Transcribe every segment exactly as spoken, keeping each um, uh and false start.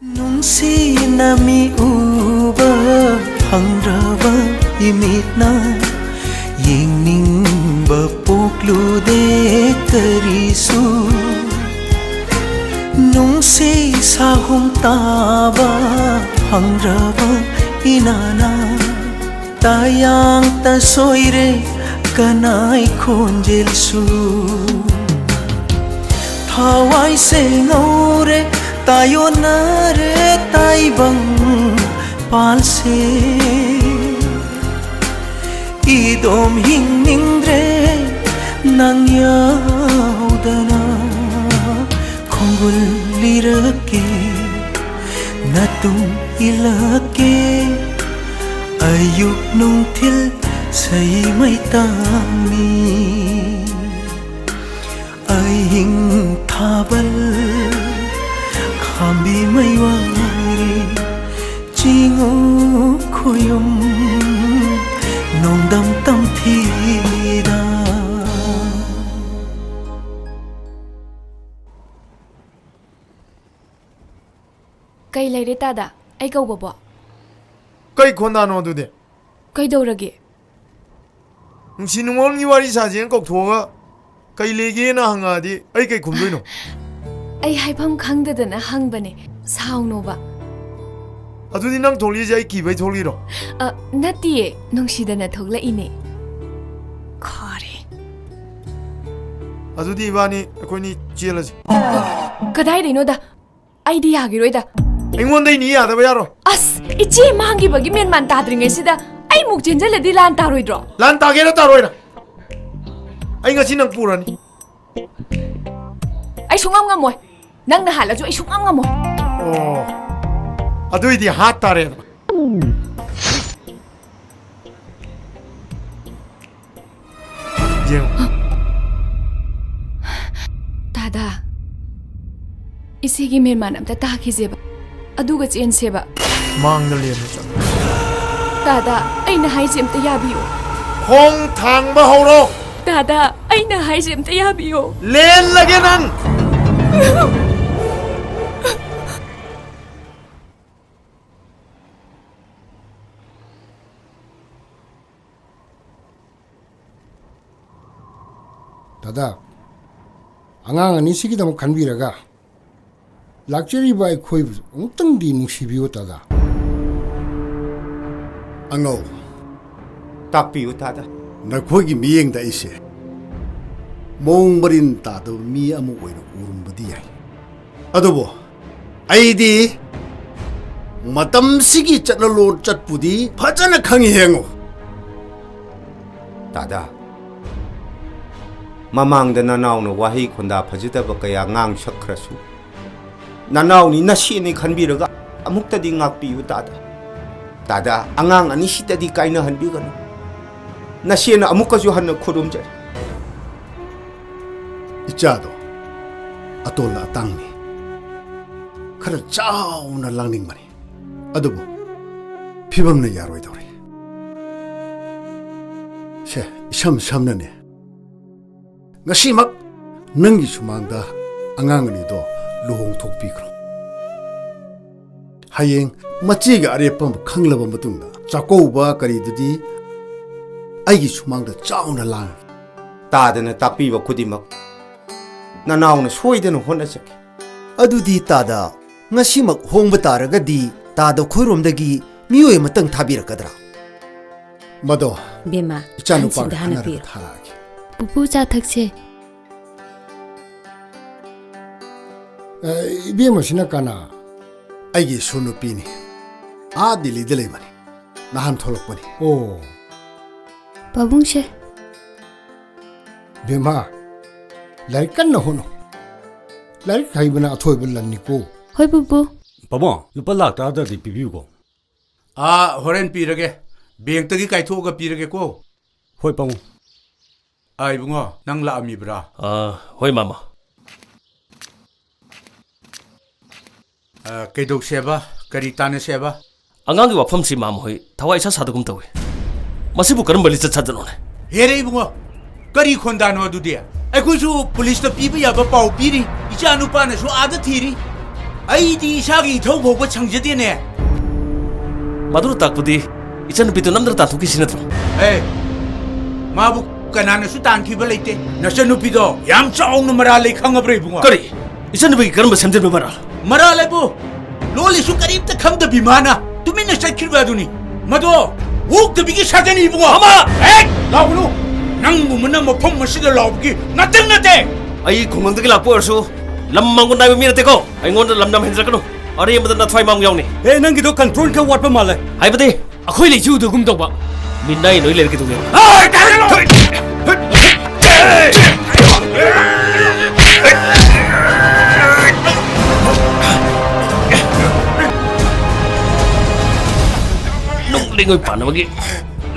ꯅꯨꯡꯁꯤꯅ ꯃꯤ ꯎꯕ ꯐꯪꯗ꯭ꯔꯕ ꯏꯃꯤꯠꯅ ꯌꯦꯡꯅꯤꯡꯕ ꯄꯣꯛꯂꯨꯗꯦ ꯀꯔꯤꯁꯨ꯫ ꯅꯨꯡꯁꯤ ꯁꯥꯍꯨꯝ ꯇꯥꯕ ꯐꯪꯗ꯭ꯔꯕ ꯏꯅꯥꯅ ꯇꯥꯌꯥꯡꯇ ꯁꯣꯏꯔꯦ ꯀꯅꯥꯏ ꯈꯣꯟꯖꯦꯜꯁꯨ꯫ ꯊꯋꯥꯏꯁꯦ ꯉꯧꯔꯦ ꯇꯥꯏꯌꯣꯟꯅꯔꯦ ꯇꯥꯏꯕꯪ ꯄꯥꯜꯁꯦ꯫ ꯏꯗꯣꯝ ꯍꯤꯡꯅꯤꯡꯗ꯭ꯔꯦ ꯅꯪ ꯌꯥꯎꯗꯅ꯫ ꯈꯣꯡꯒꯨꯜ ꯂꯤꯔꯛꯀꯦ ꯅꯇꯨꯡ ꯏꯜꯂꯛꯀꯦ꯫ ꯑꯌꯨꯛ ꯅꯨꯡꯊꯤꯜ ꯁꯩꯃꯩ ꯇꯥꯡꯅꯤ꯫ ꯑꯍꯤꯡ ꯊꯥꯕꯜ ꯈꯥꯝꯕꯤ ꯃꯩ ꯋꯥꯔꯤ ꯆꯤꯡꯉꯨ ꯈꯣꯌꯨꯝ ꯅꯣꯡꯗꯝ ꯇꯝꯊꯤꯗ꯫ ꯀꯩ ꯂꯩꯔꯦ ꯇꯥꯗ? ꯑꯩ ꯀꯧꯕꯕꯣ? ꯀꯩ ꯈꯣꯟꯗꯥꯅꯣ ꯑꯗꯨꯗꯤ? ꯀꯩꯗꯧꯔꯒꯦ? ꯅꯨꯡꯁꯤ ꯅꯨꯡꯉꯣꯜꯒꯤ ꯋꯥꯔꯤ ꯁꯥꯁꯦꯅ ꯀꯧꯊꯣꯛꯑꯒ ꯀꯩ ꯂꯩꯒꯦꯅ ꯍꯪꯉꯛꯑꯗꯤ ꯑꯩ ꯀꯩ ꯈꯨꯝꯗꯣꯏꯅꯣ? ꯑꯩ ꯍꯥꯏꯐꯝ ꯈꯪꯗꯗꯅ ꯍꯪꯕꯅꯦ, ꯁꯥꯎꯅꯣꯕ꯫ ꯑꯗꯨꯗꯤ ꯅꯪ ꯊꯣꯛꯂꯛꯏꯁꯦ ꯑꯩ ꯀꯤꯕꯩ ꯊꯣꯛꯂꯤꯔꯣ? ꯑ, ꯅꯠꯇꯤꯌꯦ, ꯅꯨꯡꯁꯤꯗꯅ ꯊꯣꯛꯂꯛꯏꯅꯦ꯫ ꯈꯥꯔꯦ꯫ ꯑꯗꯨꯗꯤ ꯏꯕꯥꯅꯤ ꯑꯩꯈꯣꯏꯅꯤ ꯆꯦꯜꯂꯁꯤ꯫ ꯀꯗꯥꯏꯗꯩꯅꯣꯗ? ꯑꯩꯗꯤ ꯌꯥꯈꯤꯔꯣꯏꯗ꯫ ꯑꯩꯉꯣꯟꯗꯩꯅꯤ ꯌꯥꯗꯕ ꯌꯥꯔꯣꯏ꯫ ꯑꯁ, ꯏꯆꯦ ꯃꯥꯡꯈꯤꯕꯒꯤ ꯃꯦꯟꯃꯥꯟ ꯇꯥꯗ꯭ꯔꯤꯉꯩꯁꯤꯗ ꯑꯩ ꯃꯨꯛ ꯆꯦꯟꯖꯜꯂꯗꯤ ꯂꯥꯟ ꯇꯥꯔꯣꯏꯗ꯭ꯔꯣ? ꯂꯥꯟ ꯇꯥꯒꯦꯔꯥ ꯇꯥꯔꯣꯏꯔꯥ, ꯑꯩ ꯉꯁꯤ ꯅꯪ ꯄꯨꯔꯅꯤ꯫ ꯑꯩ ꯁꯨꯡꯉꯝ ꯉꯝꯃꯣꯏ꯫ ꯅꯪꯅ ꯍꯥꯜꯂꯁꯨ ꯑꯩ ꯁꯨꯡꯉꯝ ꯉꯝꯃꯣꯏ꯫ ꯑꯣ, ꯑꯗꯨꯏꯗꯤ ꯍꯥꯠ ꯇꯥꯔꯦꯗꯅ꯫ ꯌꯦꯡꯉꯨ꯫ ꯇꯥꯗ, ꯏꯆꯦꯒꯤ ꯃꯦꯟꯃꯥꯟ ꯑꯝꯇ ꯇꯥꯈꯤꯁꯦꯕ, ꯑꯗꯨꯒ ꯆꯦꯟꯁꯦꯕ꯫ ꯃꯥꯡꯗ ꯂꯦꯝꯅ ꯆꯠꯂꯨ꯫ ꯇꯥꯗ, ꯑꯩꯅ ꯍꯥꯏꯁꯦ ꯑꯝꯇ ꯌꯥꯕꯤꯌꯨ꯫ ꯈꯣꯡ ꯊꯥꯡꯕ ꯍꯧꯔꯣ꯫ ꯇꯥꯗ, ꯑꯩꯅ ꯍꯥꯏꯁꯦ ꯑꯝꯇ ꯌꯥꯕꯤꯌꯨ꯫ ꯂꯦꯟꯂꯒꯦ ꯅꯪ꯫ ꯇꯥꯗ, ꯑꯉꯥꯡ ꯑꯅꯤꯁꯤꯒꯤꯗꯃꯛ ꯈꯟꯕꯤꯔꯒ ꯂꯥꯛꯆꯔꯤꯕ ꯑꯩꯈꯣꯏꯕꯨ ꯑꯃꯨꯛꯇꯪꯗꯤ ꯅꯨꯡꯁꯤꯕꯤꯌꯨ, ꯇꯥꯗ꯫ ꯑꯉꯧ, ꯇꯥꯛꯄꯤꯌꯨ, ꯇꯥꯗ꯫ ꯅꯈꯣꯏꯒꯤ ꯃꯤꯠꯌꯦꯡꯗ ꯑꯩꯁꯦ ꯃꯑꯣꯡ ꯃꯔꯤꯟ ꯇꯥꯗꯕ ꯃꯤ ꯑꯃ ꯑꯣꯏꯅ ꯎꯔꯝꯕꯗꯤ ꯌꯥꯏ, ꯑꯗꯨꯕꯨ ꯑꯩꯗꯤ ꯃꯇꯝꯁꯤꯒꯤ ꯆꯠꯅꯂꯣꯟ ꯆꯠꯄꯨꯗꯤ ꯐꯖꯅ ꯈꯪꯉꯤ, ꯍꯦꯡꯉꯨ꯫ ꯇꯥꯗ, ꯃꯃꯥꯡꯗ ꯅꯅꯥꯎꯅ ꯋꯥꯍꯩ ꯈꯣꯟꯗꯥ ꯐꯖꯗꯕ ꯀꯌꯥ ꯉꯥꯡꯁꯛꯈ꯭ꯔꯁꯨ, ꯅꯅꯥꯎꯅꯤ ꯅꯁꯦꯅꯤ ꯈꯟꯕꯤꯔꯒ ꯑꯃꯨꯛꯇꯗꯤ ꯉꯥꯛꯄꯤꯌꯨ, ꯇꯥꯗ꯫ ꯇꯥꯗ, ꯑꯉꯥꯡ ꯑꯅꯤꯁꯤꯗꯗꯤ ꯀꯥꯏꯅꯍꯟꯕꯤꯒꯅꯨ꯫ ꯅꯁꯦꯅ ꯑꯃꯨꯛꯀꯁꯨ ꯍꯟꯅ ꯈꯨꯔꯨꯝꯖꯔꯤ꯫ ꯏꯆꯥꯗꯣ ꯑꯇꯣꯜ ꯑꯇꯥꯡꯅꯤ, ꯈꯔ ꯆꯥꯎꯅ ꯂꯥꯡꯅꯤꯡꯕꯅꯤ, ꯑꯗꯨꯕꯨ ꯐꯤꯕꯝꯅ ꯌꯥꯔꯣꯏꯗꯧꯔꯤ꯫ ꯁꯦ, ꯏꯁꯝ ꯁꯝꯅꯅꯦ, ꯉꯁꯤꯃꯛ ꯅꯪꯒꯤ ꯁꯨꯃꯥꯡꯗ ꯑꯉꯥꯡ ꯑꯅꯤꯗꯣ ꯂꯨꯍꯣꯡꯊꯣꯛꯄꯤꯈ꯭ꯔꯣ꯫ ꯍꯌꯦꯡ ꯃꯆꯦꯒꯤ ꯑꯔꯦꯞꯄ ꯑꯃ ꯈꯪꯂꯕ ꯃꯇꯨꯡꯗ, ꯆꯥꯛꯀꯧꯕ ꯀꯔꯤꯗꯨꯗꯤ ꯑꯩꯒꯤ ꯁꯨꯃꯥꯡꯗ ꯆꯥꯎꯅ ꯂꯥꯡꯉꯒꯦ꯫ ꯇꯥꯗꯅ ꯇꯥꯛꯄꯤꯕ ꯈꯨꯗꯤꯡꯃꯛ ꯅꯅꯥꯎꯅ ꯁꯣꯏꯗꯅ ꯍꯣꯠꯅꯖꯒꯦ꯫ ꯑꯗꯨꯗꯤ ꯇꯥꯗ, ꯉꯁꯤꯃꯛ ꯍꯣꯡꯕ ꯇꯥꯔꯒꯗꯤ ꯇꯥꯗ ꯈꯣꯏꯔꯣꯝꯗꯒꯤ ꯃꯤꯑꯣꯏ ꯑꯃꯇꯪ ꯊꯥꯕꯤꯔꯛꯀꯗ꯭ꯔꯥ? ꯃꯗꯣ ꯕꯦꯝꯃ, ꯏꯆꯥꯅꯨꯄꯥꯒ ꯑꯍꯟꯁꯤꯡꯗ ꯍꯥꯟꯅ ꯈꯟꯅꯔꯒ ꯄꯤꯔꯣ꯫ ꯊꯥꯔꯛꯑꯒꯦ꯫ ꯄꯨꯄꯨ, ꯆꯥ ꯊꯛꯁꯦ꯫ ꯑꯦ, ꯏꯕꯦꯝꯃꯁꯤꯅ ꯀꯅꯥ? ꯑꯩꯒꯤ ꯏꯁꯨ ꯅꯨꯄꯤꯅꯤ꯫ ꯑꯥ ꯗꯤꯜꯂꯤꯗ ꯂꯩꯕꯅꯤ꯫ ꯅꯍꯥꯟ ꯊꯣꯛꯂꯛꯄꯅꯤ꯫ ꯑꯣ꯫ ꯄꯥꯕꯨꯡꯁꯦ꯫ ꯕꯦꯝꯃ, ꯂꯥꯏꯔꯤꯛ ꯀꯟꯅ ꯍꯣꯠꯅꯧ꯫ ꯂꯥꯏꯔꯤꯛ ꯍꯩꯕꯅ ꯑꯊꯣꯏꯕ ꯂꯟꯅꯤꯀꯣ꯫ ꯍꯣꯏ, ꯄꯨꯄꯨ꯫ ꯄꯥꯕꯨꯡ, ꯂꯨꯄꯥ ꯂꯥꯛ ꯇꯔꯥꯗꯗꯤ ꯄꯤꯕꯤꯌꯨꯀꯣ꯫ ꯑꯥ, ꯍꯣꯔꯦꯟ ꯄꯤꯔꯒꯦ꯫ ꯕꯦꯡꯛꯇꯒꯤ ꯀꯥꯏꯊꯣꯛꯑꯒ ꯄꯤꯔꯒꯦꯀꯣ꯫ ꯍꯣꯏ, ꯄꯥꯕꯨꯡ꯫ ꯑꯥ, ꯏꯕꯨꯡꯉꯣ, ꯅꯪ ꯂꯥꯛꯑꯝꯃꯤꯕ꯭ꯔꯥ? ꯑꯥ, ꯍꯣꯏ, ꯃꯥꯃ꯫ ꯑꯥ, ꯀꯩꯗꯧꯁꯦꯕ? ꯀꯔꯤ ꯇꯥꯟꯅꯁꯦꯕ? ꯑꯉꯥꯡꯒꯤ ꯋꯥꯐꯝꯁꯤ ꯃꯥꯃ ꯍꯣꯏ ꯊꯋꯥꯏ ꯏꯁꯥ ꯁꯥꯗꯒꯨꯝ ꯇꯧꯏ꯫ ꯃꯁꯤꯕꯨ ꯀꯔꯝꯕ ꯂꯤꯆꯠ ꯁꯥꯖꯠꯅꯣꯅꯦ? ꯍꯦꯔꯦ ꯏꯕꯨꯡꯉꯣ, ꯀꯔꯤ ꯈꯣꯟꯗꯥꯅꯣ ꯑꯗꯨꯗꯤ? ꯑꯩꯈꯣꯏꯁꯨ ꯄꯨꯂꯤꯁꯇ ꯄꯤꯕ ꯌꯥꯕ ꯄꯥꯎ ꯄꯤꯔꯤ, ꯏꯆꯥ ꯅꯨꯄꯥꯅꯁꯨ ꯑꯥꯗ ꯊꯤꯔꯤ꯫ ꯑꯩꯗꯤ ꯏꯁꯥꯒꯤ ꯏꯊꯧ ꯐꯥꯎꯕ ꯁꯪꯖꯗꯦꯅꯦ꯫ ꯃꯗꯨꯅ ꯇꯥꯛꯄꯗꯤ ꯏꯆꯟꯅꯨꯄꯤꯗꯨ ꯅꯝꯗꯅ ꯇꯥꯟꯊꯣꯛꯈꯤꯁꯤ ꯅꯠꯇ꯭ꯔꯣ? ꯑꯦ, ꯃꯥꯕꯨ ꯀꯅꯥꯅꯁꯨ ꯇꯥꯟꯈꯤꯕ ꯂꯩꯇꯦ꯫ ꯅꯆꯟꯅꯨꯄꯤꯗꯣ ꯌꯥꯝ ꯆꯥꯎꯅ ꯃꯔꯥꯜ ꯂꯩ, ꯈꯪꯉꯕ꯭ꯔꯥ ꯏꯕꯨꯡꯉꯣ? ꯀꯔꯤ? ꯏꯆꯟꯅꯨꯄꯤꯒꯤ ꯀꯔꯝꯕ ꯁꯦꯝꯖꯤꯟꯕ ꯃꯔꯥꯜ? ꯃꯔꯥꯜ ꯍꯥꯏꯕꯨ ꯂꯣꯜ ꯂꯤꯁꯨ ꯀꯔꯤꯝꯇ ꯈꯪꯗꯕꯤ ꯃꯥꯅ ꯇꯨꯃꯤꯟꯅ ꯆꯠꯈꯤꯕ ꯑꯗꯨꯅꯤ꯫ ꯃꯗꯣ ꯑꯣꯛꯇꯕꯤꯒꯤ ꯁꯥꯖꯅꯤ ꯏꯕꯨꯡꯉꯣ꯫ ꯑꯃ! ꯍꯦꯛ! ꯂꯥꯎꯒꯅꯨ! ꯅꯪꯒꯨꯝꯕꯅ ꯃꯐꯝ ꯑꯁꯤꯗ ꯂꯥꯎꯕꯒꯤ ꯉꯥꯛꯇꯪ ꯅꯠꯇꯦ꯫ ꯑꯩ ꯈꯨꯡꯒꯪꯗꯒꯤ ꯂꯥꯛꯄ ꯑꯣꯏꯔꯁꯨ ꯂꯝ ꯃꯥꯡꯕ ꯅꯥꯏꯕ ꯃꯤ ꯅꯠꯇꯦꯀꯣ꯫ ꯑꯩꯉꯣꯟꯗ ꯂꯝ ꯌꯥꯝ ꯍꯦꯟꯖꯔꯛꯀꯅꯨ꯫ ꯑꯔꯦꯝꯕꯗ ꯅꯊ꯭ꯋꯥꯏ ꯃꯥꯡꯕ ꯌꯥꯎꯅꯤ꯫ ꯑꯦ, ꯅꯪꯒꯤꯗꯣ control ꯈꯔ ꯋꯥꯠꯄ ꯃꯥꯜꯂꯦ꯫ ꯍꯥꯏꯕꯗꯤ? ꯑꯩꯈꯣꯏ ꯂꯩꯆꯤ ꯎꯗꯒꯨꯝ ꯇꯧꯕ꯫ ꯃꯤꯅꯥꯏ ꯅꯣꯏ ꯂꯩꯔꯒ ꯀꯩꯗꯧꯒꯦ? ꯅꯨꯡ ꯂꯩꯉꯣꯏ ꯄꯥꯟꯅꯕꯒꯤ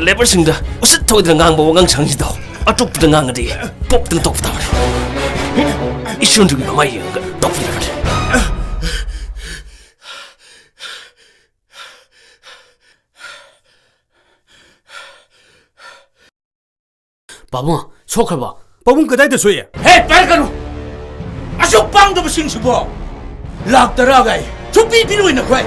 labourꯁꯤꯡꯗ ꯎꯁꯤꯠ ꯊꯑꯣꯏꯗꯅ ꯉꯥꯡꯕ ꯋꯥꯉꯥꯡ ꯁꯉꯥꯡꯁꯤꯗꯣ ꯑꯇꯣꯞꯄꯗ ꯉꯥꯡꯉꯗꯤ ꯄꯣꯛꯇꯅ ꯇꯣꯛꯄ ꯇꯥꯕꯅꯤ꯫ ꯏꯁꯣꯔꯗꯨꯒꯤ ꯃꯃꯥꯏ ꯌꯦꯡꯉꯒ ꯇꯣꯛꯄꯤꯔꯕꯅꯤ꯫ ꯄꯥꯕꯨꯡ, ꯁꯣꯛꯈ꯭ꯔꯕꯣ? ꯄꯥꯕꯨꯡ ꯀꯗꯥꯏꯗ ꯁꯣꯛꯏ? ꯍꯦ, ꯄꯥꯏꯔꯛꯀꯅꯨ! ꯑꯁꯨꯛ ꯄꯥꯡꯗꯕꯁꯤꯡꯁꯤꯕꯣ! ꯂꯥꯛ ꯇꯔꯥꯒꯥꯏ ꯁꯨꯛꯄꯤ ꯄꯤꯔꯣꯏ ꯅꯈꯣꯏ!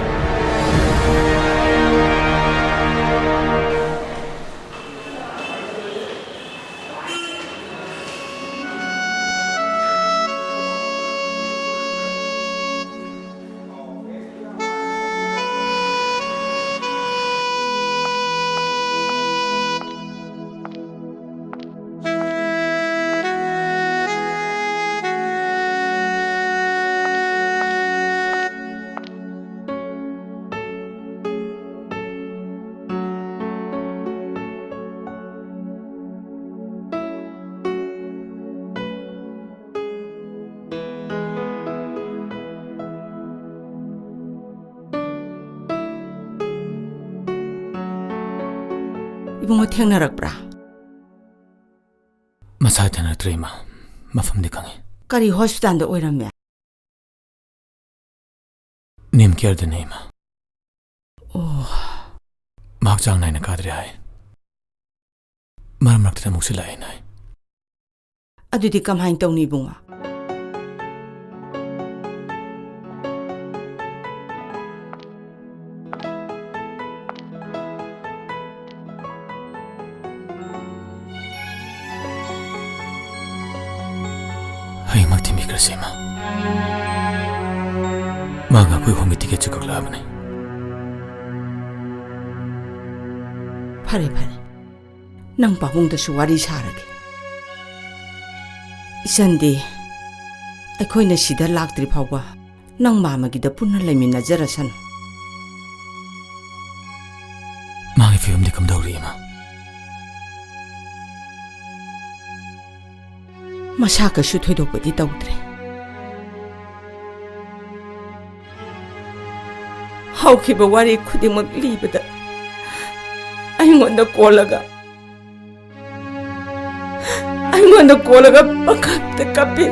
ꯏꯕꯨꯡꯉꯣ ꯊꯦꯡꯅꯔꯛꯄ꯭ꯔꯥ? ꯃꯁꯥ ꯊꯦꯡꯅꯔꯛꯇ꯭ꯔꯦ, ꯏꯃꯥ꯫ ꯃꯐꯝꯗꯤ ꯈꯪꯉꯤ꯫ ꯀꯔꯤ ꯍꯣꯁꯄꯤꯇꯥꯜꯗ ꯑꯣꯏꯔꯝꯃꯦ? ꯅꯤꯝ ꯀꯦꯌꯔꯗꯅꯦ, ꯏꯃꯥ꯫ ꯑꯣ꯫ ꯃꯍꯥꯛ ꯆꯥꯡ ꯅꯥꯏꯅ ꯀꯥꯗ꯭ꯔꯦ ꯍꯥꯏ꯫ ꯃꯔꯛ ꯃꯔꯛꯇ ꯑꯃꯨꯛꯁꯨ ꯂꯥꯛꯑꯦꯅ ꯍꯥꯏ꯫ ꯑꯗꯨꯗꯤ ꯀꯃꯥꯏꯅ ꯇꯧꯅꯤ, ꯏꯕꯨꯡꯉꯣ? ꯍꯌꯦꯡꯃꯛ ꯊꯤꯟꯕꯤꯈ꯭ꯔꯁꯦ, ꯏꯃꯥ꯫ ꯃꯥꯒ ꯑꯩꯈꯣꯏ ꯑꯍꯨꯝꯒꯤ ꯇꯤꯀꯦꯠꯁꯨ ꯀꯛꯂꯛꯑꯕꯅꯦ꯫ ꯐꯔꯦ, ꯐꯔꯦ꯫ ꯅꯪ ꯄꯥꯕꯨꯡꯗꯁꯨ ꯋꯥꯔꯤ ꯁꯥꯔꯒꯦ꯫ ꯏꯆꯟꯗꯤ ꯑꯩꯈꯣꯏꯅ ꯁꯤꯗ ꯂꯥꯛꯇ꯭ꯔꯤ ꯐꯥꯎꯕ ꯅꯪ ꯃꯥꯃꯒꯤꯗ ꯄꯨꯟꯅ ꯂꯩꯃꯤꯟꯅꯖꯔꯁꯅꯨ꯫ ꯃꯥꯒꯤ ꯐꯤꯕꯝꯗꯤ ꯀꯝꯗꯧꯔꯤ, ꯏꯃꯥ? ꯃꯁꯥ ꯀꯩꯁꯨ ꯊꯣꯏꯗꯣꯛꯄꯗꯤ ꯇꯧꯗ꯭ꯔꯦ꯫ ꯍꯧꯈꯤꯕ ꯋꯥꯔꯤ ꯈꯨꯗꯤꯡꯃꯛ ꯂꯤꯕꯗ ꯑꯩꯉꯣꯟꯗ ꯀꯣꯜꯂꯒ ꯑꯩꯉꯣꯟꯗ ꯀꯣꯜꯂꯒ ꯄꯪꯀꯞꯇ ꯀꯞꯄꯤ꯫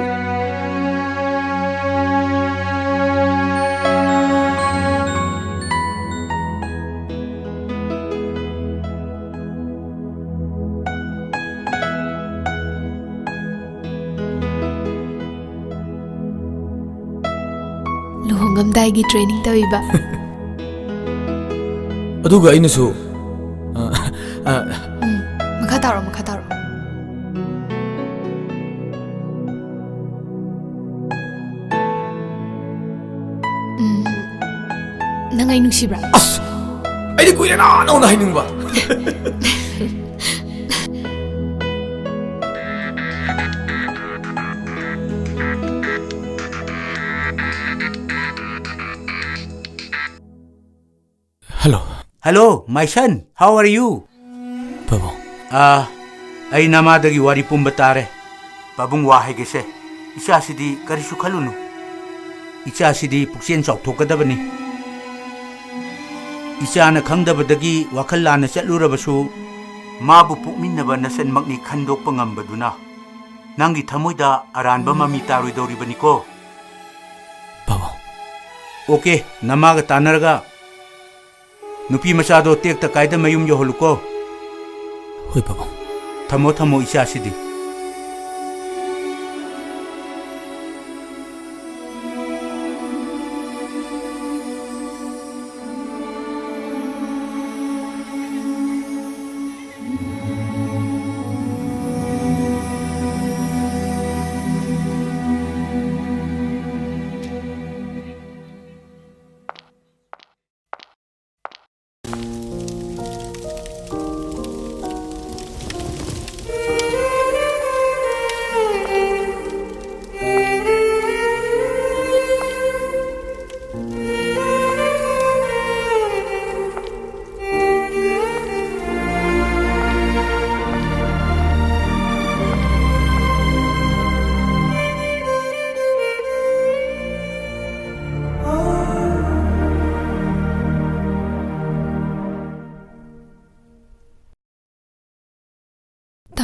ꯂꯨꯍꯣꯡꯉꯝꯗꯥꯏꯒꯤ training ꯇꯧꯏꯕ꯫ ꯑꯗꯨꯒ ꯑꯩꯅꯁꯨ, ꯑ, ꯑ, ꯎꯝ, ꯃꯈꯥ ꯇꯥꯔꯣ, ꯃꯈꯥ ꯇꯥꯔꯣ꯫ ꯎꯝ, ꯅꯪ ꯑꯩ ꯅꯨꯡꯁꯤꯕ꯭ꯔꯥ? ꯑꯁ! ꯑꯩꯗꯤ ꯀꯨꯏꯔꯦ ꯅꯍꯥꯟ ꯅꯉꯣꯟꯗ ꯍꯥꯏꯅꯤꯡꯕ꯫ Hello꯫ Hello, my son. How are you? ꯄꯥꯕꯨꯡ꯫ ꯑꯥ, ꯑꯩ ꯅꯃꯥꯗꯒꯤ ꯋꯥꯔꯤ ꯄꯨꯝꯕ ꯇꯥꯔꯦ꯫ ꯄꯥꯕꯨꯡ, ꯋꯥ ꯍꯥꯏꯒꯦꯁꯦ꯫ ꯏꯆꯥꯁꯤꯗꯤ ꯀꯔꯤꯁꯨ ꯈꯜꯂꯨꯅꯨ꯫ ꯏꯆꯥꯁꯤꯗꯤ ꯄꯨꯛꯆꯦꯜ ꯆꯥꯎꯊꯣꯛꯀꯗꯕꯅꯤ꯫ ꯏꯆꯥꯅ ꯈꯪꯗꯕꯗꯒꯤ ꯋꯥꯈꯜ ꯂꯥꯟꯅ ꯆꯠꯂꯨꯔꯕꯁꯨ, ꯃꯥꯕꯨ ꯄꯣꯛꯃꯤꯟꯅꯕ ꯅꯆꯟꯃꯛꯅꯤ ꯈꯟꯗꯣꯛꯄ ꯉꯝꯕꯗꯨꯅ ꯅꯪꯒꯤ ꯊꯃꯣꯏꯗ ꯑꯔꯥꯟꯕ ꯃꯃꯤ ꯇꯥꯔꯣꯏꯗꯧꯔꯤꯕꯅꯤꯀꯣ꯫ ꯄꯥꯕꯨꯡ꯫ OK, ꯅꯃꯥꯒ ꯇꯥꯟꯅꯔꯒ ꯅꯨꯄꯤ ꯃꯆꯥꯗꯣ ꯇꯦꯛꯇ ꯀꯥꯏꯗ ꯃꯌꯨꯝ ꯌꯧꯍꯜꯂꯨꯀꯣ꯫ ꯍꯣꯏ, ꯄꯥꯕꯨꯡ꯫ ꯊꯝꯃꯣ, ꯊꯝꯃꯣ ꯏꯆꯥꯁꯤꯗꯤ꯫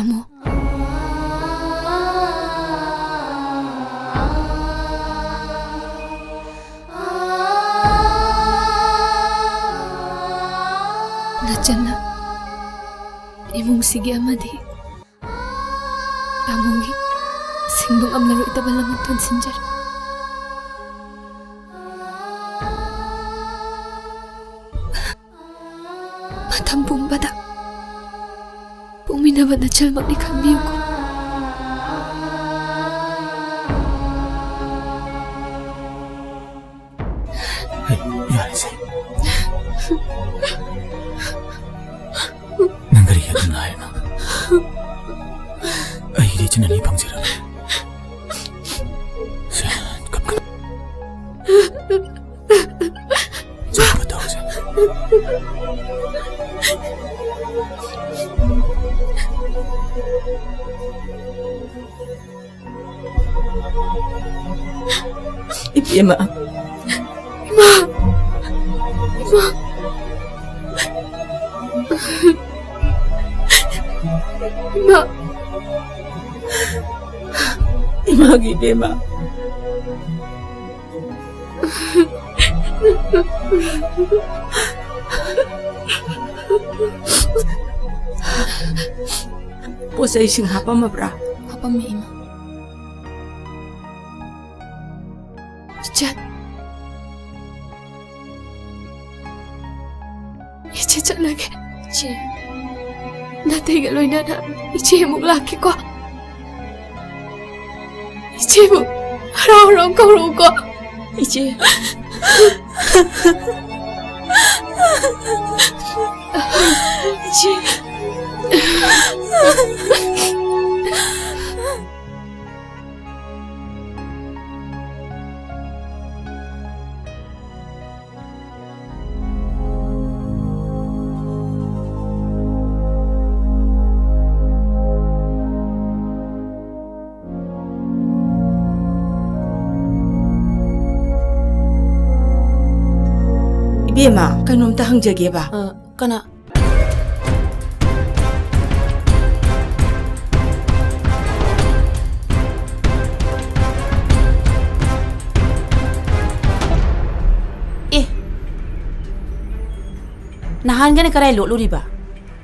ꯑꯃꯨꯛ꯫ ꯅꯆꯟꯅ ꯏꯃꯨꯡꯁꯤꯒꯤ ꯑꯃꯗꯤ ꯄꯥꯕꯨꯡꯒꯤ ꯁꯤꯡꯕ ꯉꯝꯂꯔꯣꯏꯗꯕ ꯂꯃꯟ ꯊꯣꯟꯁꯤꯟꯖꯔꯦ꯫ ꯃꯇꯝ ꯄꯨꯝꯕꯗ ꯄꯣꯛꯃꯤꯟꯅꯕ ꯅꯆꯜꯃꯛꯅꯤ ꯈꯟꯕꯤꯌꯨꯀꯣ꯫ ꯍꯩ, ꯌꯥꯔꯦꯁꯦ꯫ ꯅꯪ ꯀꯔꯤꯒꯤ ꯑꯗꯨꯝ ꯂꯥꯏꯔꯤꯅꯣ? ꯑꯩꯒꯤꯗꯤ ꯏꯆꯤꯟ ꯑꯅꯤ ꯐꯪꯖꯔꯒꯦ꯫ ꯁꯦ, ꯀꯞꯀꯅꯨ꯫ ꯆꯠꯄ ꯇꯧꯁꯦ꯫ ꯏꯕꯦꯝꯃ꯫ ꯏꯃꯥ! ꯏꯃꯥ! ꯏꯃꯥ! ꯏꯃꯥꯒꯤ ꯏꯕꯦꯝꯃ꯫ ꯄꯣꯠ ꯆꯩꯁꯤꯡ ꯍꯥꯄꯝꯃꯕ꯭ꯔꯥ? ꯍꯥꯄꯝꯃꯦ, ꯏꯃꯥ꯫ ꯏꯆꯟ꯫ ꯏꯆꯦ ꯆꯠꯂꯒꯦ꯫ ꯏꯆꯦ꯫ ꯅꯥꯇꯩꯒ ꯂꯣꯏꯅꯅ ꯏꯆꯦ ꯑꯃꯨꯛ ꯂꯥꯛꯀꯦꯀꯣ꯫ ꯏꯆꯦꯕꯨ ꯍꯔꯥꯎ ꯍꯔꯥꯎ ꯀꯧꯔꯛꯎꯀꯣ꯫ ꯏꯆꯦ꯫ ꯏꯆꯦ꯫ ꯏꯕꯦꯝꯃ, ꯀꯩꯅꯣꯝꯇ ꯍꯪꯖꯒꯦꯕ꯫ ꯑ, ꯀꯅꯥ? ꯅꯍꯥꯟꯒꯅ ꯀꯔꯥꯏ ꯂꯣꯠꯂꯨꯔꯤꯕ?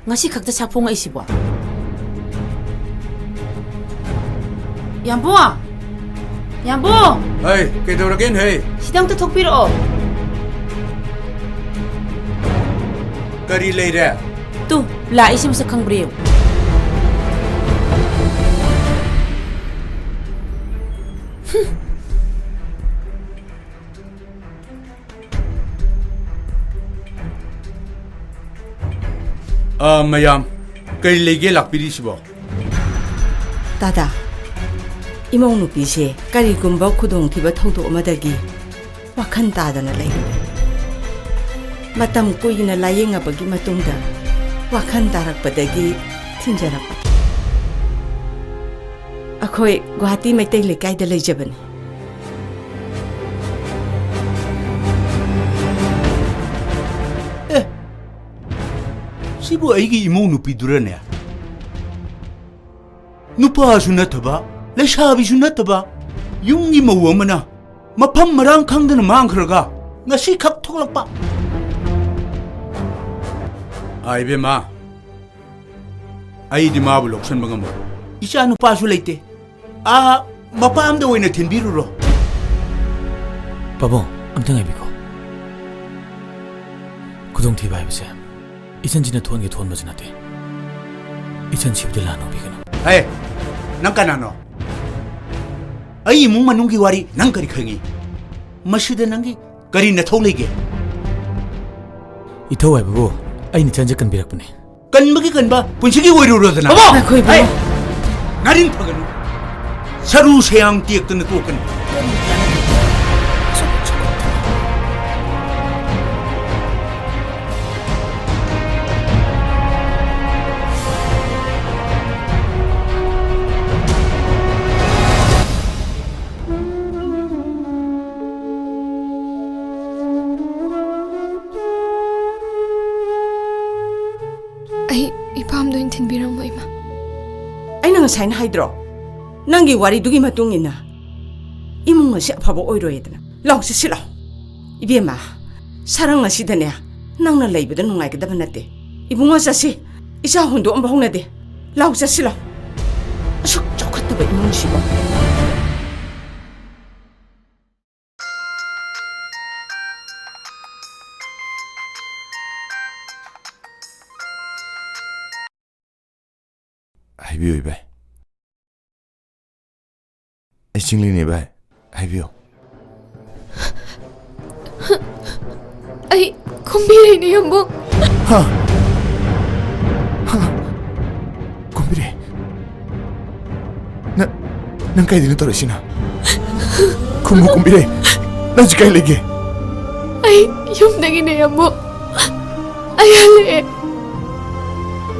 ꯉꯁꯤ ꯈꯛꯇ ꯁꯥꯐꯣꯡꯉꯛꯏꯁꯤꯕꯣ? ꯌꯥꯝꯕꯨ! ꯌꯥꯝꯕꯨ! ꯍꯩ, ꯀꯩꯗꯧꯔꯒꯦꯅꯦꯍꯦ? ꯁꯤꯗ ꯑꯝꯇ ꯊꯣꯛꯄꯤꯔꯛꯑꯣ꯫ ꯀꯔꯤ ꯂꯩꯔꯦ? ꯇꯨ, ꯂꯥꯛꯏꯁꯤ ꯃꯁꯛ ꯈꯪꯕ꯭ꯔꯥ ꯌꯦꯡꯉꯨ꯫ ꯑ, ꯃꯌꯥꯝ, ꯀꯔꯤ ꯂꯩꯒꯦ ꯂꯥꯛꯄꯤꯔꯤꯁꯤꯕꯣ? ꯗꯥꯗꯥ, ꯏꯃꯧ ꯅꯨꯄꯤꯁꯦ ꯀꯔꯤꯒꯨꯝꯕ ꯈꯨꯗꯣꯡꯊꯤꯕ ꯊꯧꯗꯣꯛ ꯑꯃꯗꯒꯤ ꯋꯥꯈꯜ ꯇꯥꯗꯅ ꯂꯩꯔꯦ꯫ ꯃꯇꯝ ꯀꯨꯏꯅ ꯂꯥꯌꯦꯡꯉꯕꯒꯤ ꯃꯇꯨꯡꯗ ꯋꯥꯈꯜ ꯇꯥꯔꯛꯄꯗꯒꯤ ꯊꯤꯟꯖꯔꯛꯄ꯫ ꯑꯩꯈꯣꯏ ꯒꯨꯋꯥꯍꯥꯇꯤ ꯃꯩꯇꯩ ꯂꯩꯀꯥꯏꯗ ꯂꯩꯖꯕꯅꯤ꯫ ꯑꯦ, ꯁꯤꯕꯨ ꯑꯩꯒꯤ ꯏꯃꯧ ꯅꯨꯄꯤꯗꯨꯔꯅꯦ? ꯅꯨꯄꯥꯁꯨ ꯅꯠꯇꯕ, ꯂꯩꯁꯥꯕꯤꯁꯨ ꯅꯠꯇꯕ, ꯌꯨꯝꯒꯤ ꯃꯧ ꯑꯃꯅ ꯃꯐꯝ ꯃꯔꯥꯡ ꯈꯪꯗꯅ ꯃꯥꯡꯈ꯭ꯔꯒ ꯉꯁꯤꯈꯛ ꯊꯣꯛꯂꯛꯄ꯫ ꯑꯥ, ꯏꯕꯦꯝꯃ, ꯑꯩꯗꯤ ꯃꯥꯕꯨ ꯂꯧꯁꯟꯕ ꯉꯝꯃꯣꯏ꯫ ꯏꯆꯥ ꯅꯨꯄꯥꯁꯨ ꯂꯩꯇꯦ꯫ ꯑꯥ, ꯃꯄꯥꯝꯗ ꯑꯣꯏꯅ ꯊꯤꯟꯕꯤꯔꯨꯔꯣ꯫ ꯄꯥꯕꯨꯡ, ꯑꯝꯇ ꯉꯥꯏꯕꯤꯈꯣ꯫ ꯈꯨꯗꯣꯡꯊꯤꯕ ꯍꯥꯏꯕꯁꯦ ꯏꯆꯟꯁꯤꯅ ꯊꯣꯛꯍꯟꯒꯦ ꯊꯣꯛꯍꯟꯕꯁꯨ ꯅꯠꯇꯦ꯫ ꯏꯆꯟ ꯁꯤꯕꯗ ꯂꯥꯟ ꯎꯕꯤꯒꯅꯨ꯫ ꯍꯦ, ꯅꯪ ꯀꯅꯥꯅꯣ? ꯑꯩ ꯏꯃꯨꯡ ꯃꯅꯨꯡꯒꯤ ꯋꯥꯔꯤ ꯅꯪ ꯀꯔꯤ ꯈꯪꯉꯤ? ꯃꯁꯤꯗ ꯅꯪꯒꯤ ꯀꯔꯤ ꯅꯊꯧ ꯂꯩꯒꯦ? ꯏꯊꯧ ꯍꯥꯏꯕꯕꯨ ꯑꯩꯅ ꯏꯆꯟꯁꯦ ꯀꯟꯕꯤꯔꯛꯄꯅꯦ꯫ ꯀꯟꯕꯒꯤ ꯀꯟꯕ ꯄꯨꯟꯁꯤꯒꯤ ꯑꯣꯏꯔꯨꯔꯣꯗꯅ꯫ ꯄꯥꯕꯨꯡ! ꯉꯥꯏꯈꯣ, ꯏꯕꯨꯡꯉꯣ꯫ ꯍꯦ! ꯅꯥꯔꯤꯟ ꯐꯒꯅꯨ꯫ ꯁꯔꯨ ꯁꯌꯥꯡ ꯇꯦꯛꯇꯅ ꯇꯣꯛꯀꯅꯤ꯫ ꯑꯩ ꯏꯄꯥꯝꯗ ꯑꯣꯏꯅ ꯊꯤꯟꯕꯤꯔꯝꯃꯣ, ꯏꯃꯥ꯫ ꯑꯩꯅ ꯉꯁꯥꯏꯅ ꯍꯥꯏꯗ꯭ꯔꯣ? ꯅꯪꯒꯤ ꯋꯥꯔꯤꯗꯨꯒꯤ ꯃꯇꯨꯡ ꯏꯟꯅ ꯏꯃꯨꯡ ꯑꯁꯤ ꯑꯐꯕ ꯑꯣꯏꯔꯣꯏꯗꯅ꯫ ꯂꯥꯎ, ꯆꯠꯁꯤ ꯂꯥꯎ꯫ ꯏꯕꯦꯝꯃ, ꯁꯔꯪ ꯑꯁꯤꯗꯅꯦ, ꯅꯪꯅ ꯂꯩꯕꯗ ꯅꯨꯡꯉꯥꯏꯒꯗꯕ ꯅꯠꯇꯦ꯫ ꯏꯕꯨꯡꯉꯣ, ꯆꯠꯁꯤ꯫ ꯏꯆꯥ ꯍꯨꯟꯗꯣꯛꯑꯝꯕ ꯍꯧꯅꯗꯦ꯫ ꯂꯥꯎ, ꯆꯠꯁꯤ ꯂꯥꯎ꯫ ꯑꯁꯨꯛ ꯆꯥꯎꯈꯠꯇꯕ ꯏꯃꯨꯡꯁꯤꯕꯨ꯫ ꯍꯥꯏꯕꯤꯌꯨ, ꯏꯕꯥꯏ꯫ ꯑꯩ ꯆꯤꯡꯂꯤꯅꯦ, ꯏꯕꯥꯏ꯫ ꯍꯥꯏꯕꯤꯌꯨ꯫ ꯑꯩ ꯀꯨꯝꯕꯤꯔꯩꯅꯦ, ꯌꯥꯝꯕꯨꯡ꯫ ꯍꯥ? ꯍꯥ? ꯀꯨꯝꯕꯤꯔꯩ? ꯅꯪ, ꯅꯪ ꯀꯥꯏꯗꯩꯅꯣ ꯇꯧꯔꯛꯏꯁꯤꯅ? ꯈꯨꯝꯃꯨ, ꯀꯨꯝꯕꯤꯔꯩ꯫ ꯅꯪ ꯍꯧꯖꯤꯛ ꯀꯥꯏ ꯂꯩꯒꯦ? ꯑꯩ ꯌꯨꯝꯗꯒꯤꯅꯦ, ꯌꯥꯝꯕꯨꯡ꯫ ꯑꯩ ꯍꯜꯂꯛꯑꯦ꯫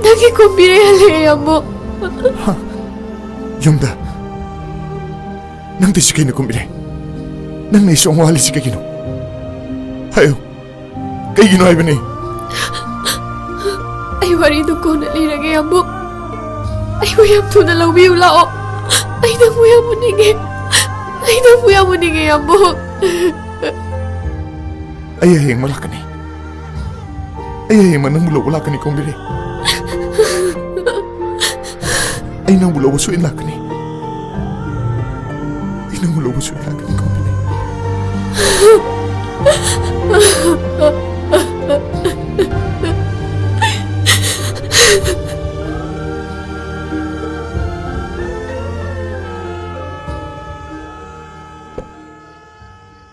ꯅꯪꯒꯤ ꯀꯨꯝꯕꯤꯔꯩ ꯍꯜꯂꯛꯑꯦ, ꯌꯥꯝꯕꯨꯡ꯫ ꯍꯥ? ꯌꯨꯝꯗ? ꯅꯪ ꯇꯧꯔꯤꯁꯤ ꯀꯩꯅꯣ, ꯀꯨꯝꯕꯤꯔꯩ? ꯅꯪꯅ ꯑꯩ ꯁꯨꯛꯋꯥ ꯋꯥꯍꯜꯂꯤꯁꯤ ꯀꯩꯒꯤꯅꯣ? ꯍꯥꯏꯌꯨ꯫ ꯀꯩꯒꯤꯅꯣ ꯍꯥꯏꯕꯅꯤ? ꯑꯩ ꯋꯥꯔꯤꯗꯨ ꯀꯣꯟꯅ ꯂꯤꯔꯒꯦ, ꯌꯥꯝꯕꯨꯡ꯫ ꯑꯩꯕꯨ ꯌꯥꯝ ꯊꯨꯅ ꯂꯧꯕꯤꯌꯨ ꯂꯥꯛꯑꯣ꯫ ꯑꯩ ꯅꯪꯕꯨ ꯌꯥꯝ ꯎꯅꯤꯡꯉꯦ꯫ ꯑꯩ ꯅꯪꯕꯨ ꯌꯥꯝ ꯎꯅꯤꯡꯉꯦ, ꯌꯥꯝꯕꯨꯡ꯫ ꯑꯩ ꯍꯌꯦꯡꯃꯛ ꯂꯥꯛꯀꯅꯤ꯫ ꯑꯩ ꯍꯌꯦꯡꯃꯛ ꯅꯪꯕꯨ ꯂꯧꯕ ꯂꯥꯛꯀꯅꯤ, ꯀꯨꯝꯕꯤꯔꯩ꯫ ꯑꯩ ꯅꯪꯕꯨ ꯂꯧꯕ ꯁꯣꯏꯗꯅ ꯂꯥꯛꯀꯅꯤ꯫ ꯑꯩ ꯅꯪꯕꯨ ꯂꯧꯕ ꯁꯣꯏꯗꯅ ꯂꯥꯛꯀꯅꯤ, ꯀꯨꯝꯕꯤꯔꯩ꯫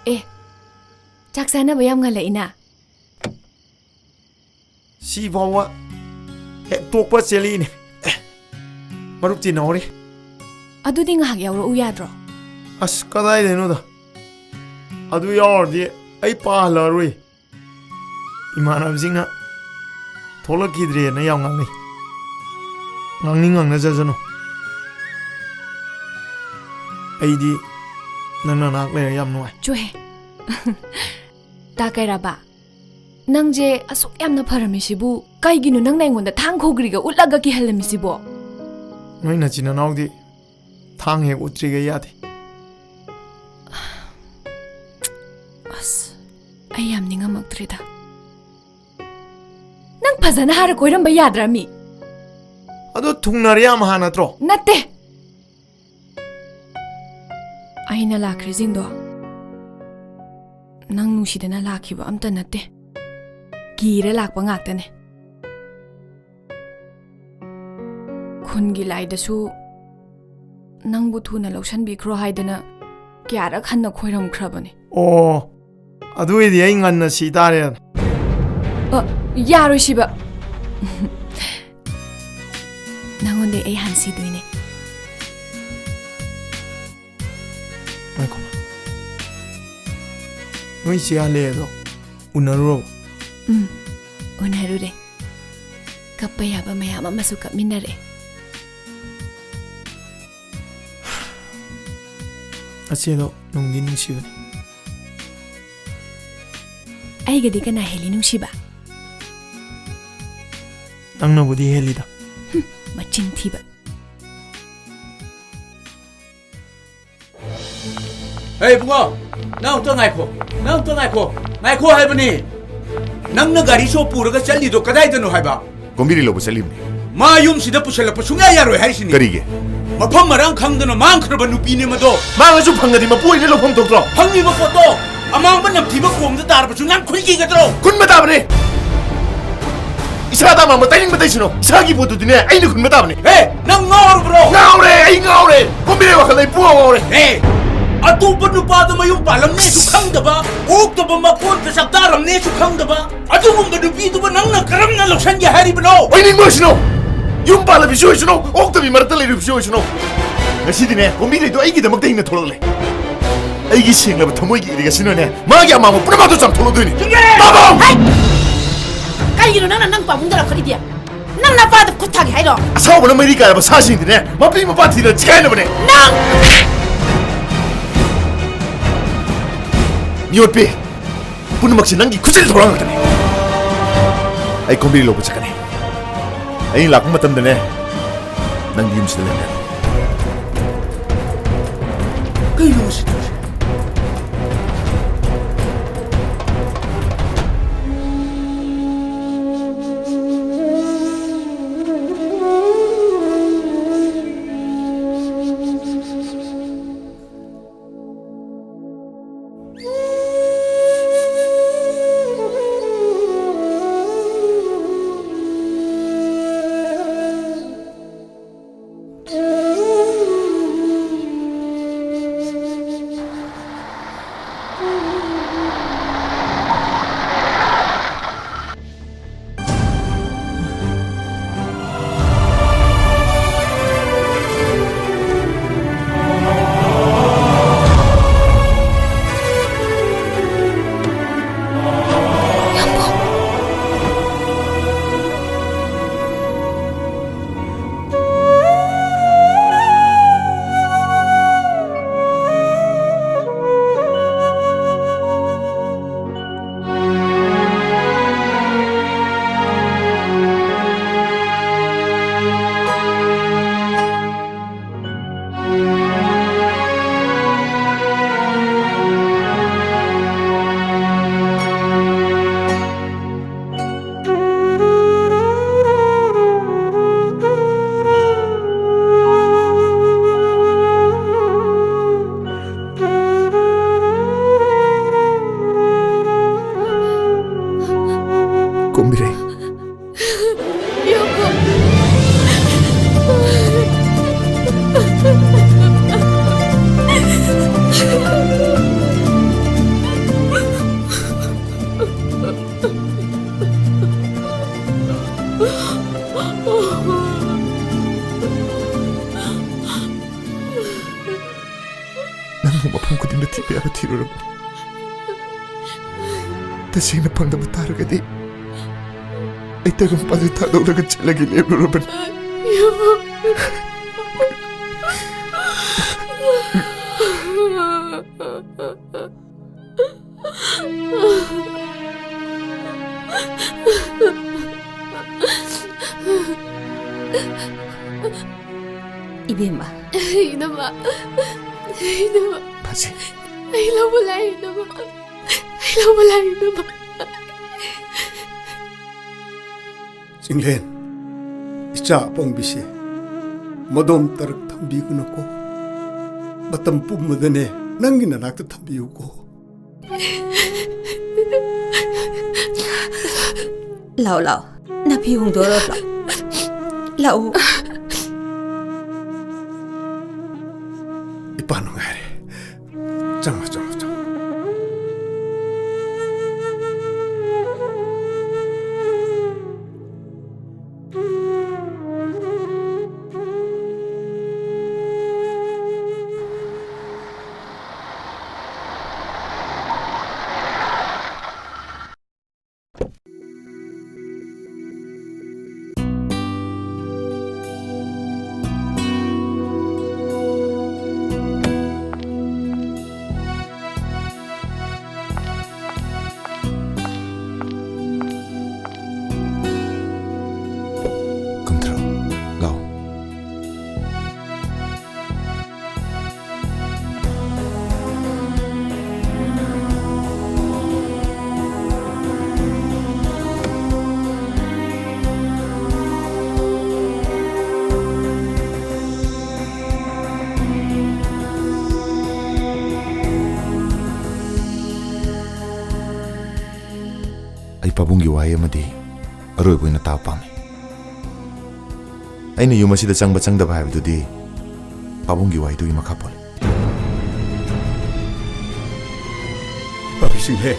ꯑꯦ, ꯆꯥꯛ ꯆꯥꯅꯕ ꯌꯥꯝ ꯉꯜꯂꯛꯏꯅ꯫ ꯁꯤ ꯐꯥꯎꯕ ꯍꯦꯛ ꯇꯣꯛꯄ ꯆꯦꯜꯂꯤꯅꯦ꯫ ꯑꯦ, ꯃꯔꯨꯞ ꯇꯤꯟꯅꯍꯧꯔꯤ꯫ ꯑꯗꯨꯗꯤ ꯉꯥꯏꯍꯥꯛ ꯌꯥꯎꯔꯛꯎ ꯌꯥꯗ꯭ꯔꯣ? ꯑꯁ, ꯀꯗꯥꯏꯗꯩꯅꯣꯗ꯫ ꯑꯗꯨ ꯌꯥꯎꯔꯗꯤ ꯑꯩ ꯄꯥ ꯍꯜꯂꯛꯑꯔꯣꯏ꯫ ꯏꯃꯥꯟꯅꯕꯁꯤꯡꯅ ꯊꯣꯛꯂꯛꯈꯤꯗ꯭ꯔꯦꯅ ꯌꯥꯝ ꯉꯥꯡꯅꯩ꯫ ꯉꯥꯡꯅꯤꯡ ꯉꯥꯡꯅꯖꯁꯅꯨ꯫ ꯑꯩꯗꯤ ꯅꯪ ꯅꯅꯥꯛ ꯂꯩꯔ ꯌꯥꯝ ꯅꯨꯡꯉꯥꯏ꯫ ꯆꯨꯍꯦ꯫ ꯇꯥ ꯀꯩꯔꯥꯕ? ꯅꯪꯁꯦ ꯑꯁꯨꯛ ꯌꯥꯝꯅ ꯐꯔꯝꯃꯤꯁꯤꯕꯨ ꯀꯩꯒꯤꯅꯣ ꯅꯪꯅ ꯑꯩꯉꯣꯟꯗ ꯊꯥꯡ ꯈꯣꯒ꯭ꯔꯤꯒ ꯎꯠꯂꯒ ꯀꯤꯍꯜꯂꯝꯃꯤꯁꯤꯕꯣ? ꯅꯣꯏ ꯅꯆꯤꯟ ꯅꯅꯥꯎꯗꯤ ꯊꯥꯡ ꯍꯦꯛ ꯎꯠꯇ꯭ꯔꯤꯒꯩ ꯌꯥꯗꯦ꯫ ꯑꯁ, ꯑꯩ ꯌꯥꯝ ꯅꯤꯡꯉꯝꯃꯛꯇ꯭ꯔꯦꯗ꯫ ꯐꯖꯅ ꯍꯥꯏꯔ ꯀꯣꯏꯔꯝꯕ ꯌꯥꯗ꯭ꯔꯥ ꯃꯤ? ꯑꯗꯣ ꯊꯨꯡꯅꯔꯦ ꯌꯥꯝ ꯍꯥ ꯅꯠꯇ꯭ꯔꯣ? ꯅꯠꯇꯦ꯫ ꯑꯩꯅ ꯂꯥꯛꯈ꯭ꯔꯤꯁꯤꯡꯗꯣ ꯅꯪ ꯅꯨꯡꯁꯤꯗꯅ ꯂꯥꯛꯈꯤꯕ ꯑꯝꯇ ꯅꯠꯇꯦ꯫ ꯀꯤꯔ ꯂꯥꯛꯄ ꯉꯥꯛꯇꯅꯦ꯫ ꯈꯨꯟꯒꯤ ꯂꯥꯏꯗꯁꯨ ꯅꯪꯕꯨ ꯊꯨꯅ ꯂꯧꯁꯟꯕꯤꯈ꯭ꯔꯣ ꯍꯥꯏꯗꯅ ꯀꯌꯥꯔꯛ ꯍꯟꯅ ꯈꯣꯏꯔꯝꯈ꯭ꯔꯕꯅꯦ꯫ ꯑꯣ, ꯑꯗꯨ ꯑꯣꯏꯗꯤ ꯑꯩ ꯉꯟꯅ ꯁꯤ ꯇꯥꯔꯦ꯫ ꯑ, ꯌꯥꯔꯣꯏ ꯁꯤꯕ꯫ ꯅꯪꯉꯣꯟꯗꯩ ꯑꯩ ꯍꯥꯟꯅ ꯁꯤꯗꯣꯏꯅꯦ꯫ ꯉꯥꯏꯈꯣ꯫ ꯅꯣꯏ ꯆꯦ ꯑꯂꯦꯗꯣ ꯎꯅꯔꯨꯔꯕꯣ? ꯎꯝ, ꯎꯅꯔꯨꯔꯦ꯫ ꯀꯞꯄ ꯌꯥꯕ ꯃꯌꯥꯝ ꯑꯃꯁꯨ ꯀꯞꯃꯤꯟꯅꯔꯦ꯫ ꯑꯆꯦꯗꯣ ꯅꯨꯡꯗꯤ ꯅꯨꯡꯁꯤꯕꯅꯦ꯫ ꯑꯩꯒꯗꯤ ꯀꯅꯥ ꯍꯦꯜꯂꯤ ꯅꯨꯡꯁꯤꯕ? ꯅꯪꯅꯕꯨꯗꯤ ꯍꯦꯜꯂꯤꯗ꯫ ꯍꯨꯝ, ꯃꯆꯤꯟ ꯊꯤꯕ꯫ ꯍꯦ ꯏꯕꯨꯡꯉꯣ, ꯅꯪ ꯑꯝꯇ ꯉꯥꯏꯈꯣ, ꯅꯪ ꯑꯝꯇ ꯉꯥꯏꯈꯣ, ꯉꯥꯏꯈꯣ ꯍꯥꯏꯕꯅꯤ꯫ ꯅꯪꯅ ꯒꯥꯔꯤ ꯁꯣ ꯄꯨꯔꯒ ꯆꯠꯂꯤꯗꯣ ꯀꯗꯥꯏꯗꯅꯣ ꯍꯥꯏꯕ? ꯀꯣꯝꯕꯤꯔꯩ ꯂꯧꯕ ꯆꯠꯂꯤꯕꯅꯤ꯫ ꯃꯥ ꯌꯨꯝꯁꯤꯗ ꯄꯨꯁꯜꯂꯛꯄ ꯁꯨꯡꯌꯥ ꯌꯥꯔꯣꯏ ꯍꯥꯏꯔꯤꯁꯤꯅꯤ꯫ ꯀꯔꯤꯒꯤ? ꯃꯐꯝ ꯃꯔꯥꯡ ꯈꯪꯗꯅ ꯃꯥꯡꯈ꯭ꯔꯕ ꯅꯨꯄꯤꯅꯦ ꯃꯗꯣ꯫ ꯃꯥꯡꯉꯁꯨ ꯐꯪꯉꯗꯤ ꯃꯄꯨ ꯑꯣꯏꯅ ꯂꯧꯐꯝ ꯊꯣꯛꯇ꯭ꯔꯣ? ꯐꯪꯉꯤꯕ ꯄꯣꯠꯇꯣ ꯑꯃꯥꯡꯕ ꯅꯝꯊꯤꯕ ꯈꯣꯝꯗ ꯇꯥꯔꯕꯁꯨ ꯅꯪ ꯈꯨꯟ ꯀꯤꯒꯗ꯭ꯔꯣ? ꯈꯨꯟꯕ ꯇꯥꯕꯅꯤ꯫ ꯏꯁꯥꯗ ꯑꯃꯥꯡꯕ ꯇꯩꯅꯤꯡꯕ ꯇꯩꯁꯅꯨ꯫ ꯏꯁꯥꯒꯤ ꯄꯣꯠꯇꯨꯗꯤꯅꯦ ꯑꯩꯅ ꯈꯨꯟꯕ ꯇꯥꯕꯅꯤ꯫ ꯍꯦ, ꯅꯪ ꯉꯥꯎꯔꯕ꯭ꯔꯣ? ꯉꯥꯎꯔꯦ, ꯑꯩ ꯉꯥꯎꯔꯦ꯫ ꯀꯣꯝꯕꯤꯔꯩ ꯋꯥꯈꯜ ꯑꯩ ꯄꯨꯡꯉꯥꯎ ꯉꯥꯎꯔꯦ꯫ ꯍꯦ, ꯑꯇꯣꯞꯄ ꯅꯨꯄꯥꯗ ꯃꯌꯨꯝ ꯄꯥꯜꯂꯝꯅꯦꯁꯨ ꯈꯪꯗꯕ, ꯑꯣꯛꯇꯕ ꯃꯀꯣꯟꯗ ꯆꯥꯛꯇꯥꯔꯝꯅꯦꯁꯨ ꯈꯪꯗꯕ, ꯑꯗꯨꯒꯨꯝꯕ ꯅꯨꯄꯤꯗꯨꯕꯨ ꯅꯪꯅ ꯀꯔꯝꯅ ꯂꯧꯁꯟꯒꯦ ꯍꯥꯏꯔꯤꯕꯅꯣ? ꯑꯣꯏꯅꯤꯡꯕ ꯑꯣꯏꯁꯅꯨ, ꯌꯨꯝ ꯄꯥꯜꯂꯕꯤꯁꯨ ꯑꯣꯏꯁꯅꯨ, ꯑꯣꯛꯇꯕꯤ ꯃꯔꯛꯇ ꯂꯩꯔꯨꯕꯤꯁꯨ ꯑꯣꯏꯁꯅꯨ꯫ ꯉꯁꯤꯗꯤꯅꯦ, ꯀꯣꯝꯕꯤꯔꯩꯗꯣ ꯑꯩꯒꯤꯗꯃꯛꯇ ꯍꯤꯡꯅ ꯊꯣꯛꯂꯛꯂꯦ꯫ ꯑꯩꯒꯤ ꯁꯦꯡꯂꯕ ꯊꯃꯣꯏꯒꯤ ꯏꯔꯤꯛ ꯑꯁꯤꯅꯅꯦ, ꯃꯥꯒꯤ ꯑꯃꯥꯡꯕ ꯄꯨꯝꯅꯃꯛꯇꯣ ꯆꯥꯝꯊꯣꯛꯂꯗꯣꯏꯅꯤ꯫ ꯆꯨꯝꯃꯦ! ꯄꯥꯕꯝ! ꯍꯩ! ꯀꯔꯤꯒꯤꯅꯣ ꯅꯪꯅ ꯅꯪ ꯄꯥꯕꯨꯡꯗ ꯂꯧꯈꯠꯂꯤꯗꯤ? ꯅꯪ ꯅꯄꯥꯗ ꯈꯨꯠ ꯊꯥꯒꯦ ꯍꯥꯏꯔꯣ? ꯑꯁꯥꯎꯕꯅ ꯃꯩꯔꯤ ꯀꯥꯏꯔꯕ ꯁꯥꯁꯤꯡꯗꯤꯅꯦ, ꯃꯄꯤ ꯃꯄꯥ ꯊꯤꯗꯅ ꯆꯤꯈꯥꯏꯅꯕꯅꯦ꯫ ꯅꯪ! ꯃꯤꯑꯣꯠꯄꯤ! ꯄꯨꯝꯅꯃꯛꯁꯦ ꯅꯪꯒꯤ ꯈꯨꯠꯁꯦ ꯊꯧꯔꯥꯡ ꯉꯥꯛꯇꯅꯤ꯫ ꯑꯩ ꯀꯣꯝꯕꯤꯔꯩ ꯂꯧꯕ ꯆꯠꯀꯅꯤ꯫ ꯑꯩꯅ ꯂꯥꯛꯄ ꯃꯇꯝꯗꯅꯦ, ꯅꯪꯒꯤ ꯌꯨꯝꯁꯤꯗ ꯂꯩꯔꯝꯃꯦ꯫ ꯀꯩꯅꯣ ꯃꯁꯤ ꯇꯧꯔꯤꯁꯦ? ꯅꯪꯕꯨ ꯃꯐꯝ ꯈꯨꯗꯤꯡꯗ ꯊꯤꯕ ꯌꯥꯕ ꯊꯤꯔꯨꯔꯕꯅꯤ꯫ ꯇꯁꯦꯡꯅ ꯐꯪꯗꯕ ꯇꯥꯔꯒꯗꯤ ꯑꯩ ꯇꯥꯏꯕꯪꯄꯥꯟꯁꯤ ꯊꯥꯗꯣꯛꯂꯒ ꯆꯠꯂꯒꯦ ꯂꯦꯞꯂꯨꯔꯕꯅꯤ꯫ ꯏꯕꯦꯝꯃ꯫ ꯏꯅꯝꯃ꯫ ꯏꯅꯝꯃ꯫ ꯐꯖꯤ꯫ ꯑꯩ ꯂꯧꯕ ꯂꯥꯛꯑꯦ, ꯏꯅꯝꯃ꯫ ꯑꯩ ꯂꯧꯕ ꯂꯥꯛꯑꯦ, ꯏꯅꯝꯃ꯫ ꯆꯤꯡꯂꯦꯟ, ꯏꯆꯥ ꯑꯄꯪꯕꯤꯁꯦ ꯃꯗꯣꯝ ꯇꯔꯛ ꯊꯝꯕꯤꯒꯅꯨꯀꯣ꯫ ꯃꯇꯝ ꯄꯨꯝꯕꯗꯅꯦ ꯅꯪꯒꯤ ꯅꯅꯥꯛꯇ ꯊꯝꯕꯤꯌꯨꯀꯣ꯫ ꯂꯥꯎ, ꯂꯥꯎ꯫ ꯅꯥꯐꯤ ꯍꯣꯡꯗꯣꯛꯑꯣ, ꯂꯥꯎ꯫ ꯂꯥꯛꯎ꯫ ꯏꯄꯥ ꯅꯨꯡꯉꯥꯏꯔꯦ꯫ ꯆꯪꯉꯣ, ꯆꯪꯉꯣ, ꯆꯪꯉꯣ꯫ ꯀꯨꯟꯊ꯭ꯔꯥ꯫ ꯂꯥꯎ꯫ ꯑꯩ ꯄꯥꯕꯨꯡꯒꯤ ꯋꯥꯍꯩ ꯑꯃꯗꯤ ꯑꯔꯣꯏꯕ ꯑꯣꯏꯅ ꯇꯥꯕ ꯄꯥꯝꯃꯤ꯫ ꯑꯩꯅ ꯌꯨꯝ ꯑꯁꯤꯗ ꯆꯪꯕ ꯆꯪꯗꯕ ꯍꯥꯏꯕꯗꯨꯗꯤ ꯄꯥꯕꯨꯡꯒꯤ ꯋꯥꯍꯩꯗꯨꯒꯤ ꯃꯈꯥ ꯄꯣꯜꯂꯤ꯫ ꯄꯥꯕꯤꯁꯤꯡꯍꯦ,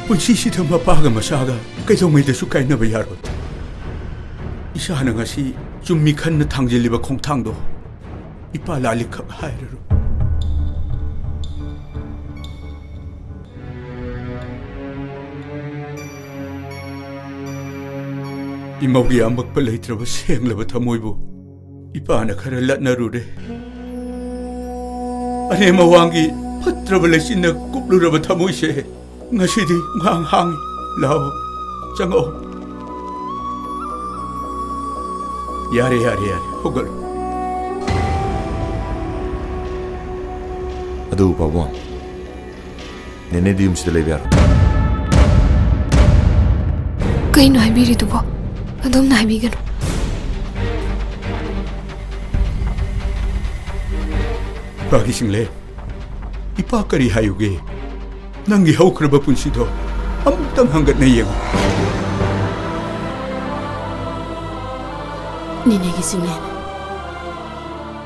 ꯄꯨꯟꯁꯤꯁꯤꯗ ꯃꯄꯥꯒ ꯃꯆꯥꯒ ꯀꯩꯗꯧꯉꯩꯗꯁꯨ ꯀꯥꯏꯅꯕ ꯌꯥꯔꯣꯏ꯫ ꯏꯁꯥꯅ ꯉꯁꯤ ꯆꯨꯝꯃꯤ ꯈꯟꯅ ꯊꯥꯡꯖꯤꯜꯂꯤꯕ ꯈꯣꯡꯊꯥꯡꯗꯣ ꯏꯄꯥ ꯂꯥꯂꯤꯈꯛ ꯍꯥꯏꯔꯔꯣꯏ꯫ ꯏꯃꯧꯒꯤ ꯑꯃꯛꯄ ꯂꯩꯇ꯭ꯔꯕ ꯁꯦꯡꯂꯕ ꯊꯃꯣꯏꯕꯨ ꯏꯄꯥꯅ ꯈꯔ ꯂꯠꯅꯔꯨꯔꯦ꯫ ꯑꯔꯦꯝ ꯑꯋꯥꯡꯒꯤ ꯐꯠꯇ꯭ꯔꯕ ꯂꯩꯆꯤꯟꯅ ꯀꯨꯞꯂꯨꯔꯕ ꯊꯃꯣꯏꯁꯦ ꯉꯁꯤꯗꯤ ꯉꯥꯡ ꯍꯥꯡꯉꯤ꯫ ꯂꯥꯛꯑꯣ, ꯆꯪꯉꯛꯑꯣ꯫ ꯌꯥꯔꯦ, ꯌꯥꯔꯦ, ꯌꯥꯔꯦ, ꯍꯧꯒꯠꯂꯣ꯫ ꯑꯗꯨ ꯄꯥꯕꯨꯡ, ꯅꯦꯅꯦꯗꯤ ꯌꯨꯝꯁꯤꯗ ꯂꯩꯕ ꯌꯥꯔꯣꯏ꯫ ꯀꯩꯅꯣ ꯍꯥꯏꯕꯤꯔꯤꯗꯨꯕꯣ? ꯑꯗꯣꯝꯅ ꯍꯥꯏꯕꯤꯒꯅꯨ꯫ ꯄꯥꯒꯤ ꯁꯤꯡꯂꯦ, ꯏꯄꯥ ꯀꯔꯤ ꯍꯥꯏꯌꯨꯒꯦ? ꯅꯪꯒꯤ ꯍꯧꯈ꯭ꯔꯕ ꯄꯨꯟꯁꯤꯗꯣ ꯑꯃꯨꯛꯇꯪ ꯍꯪꯒꯠꯅ ꯌꯦꯡꯉꯨ꯫ ꯅꯦꯅꯦꯒꯤ ꯁꯤꯡꯂꯦꯟ,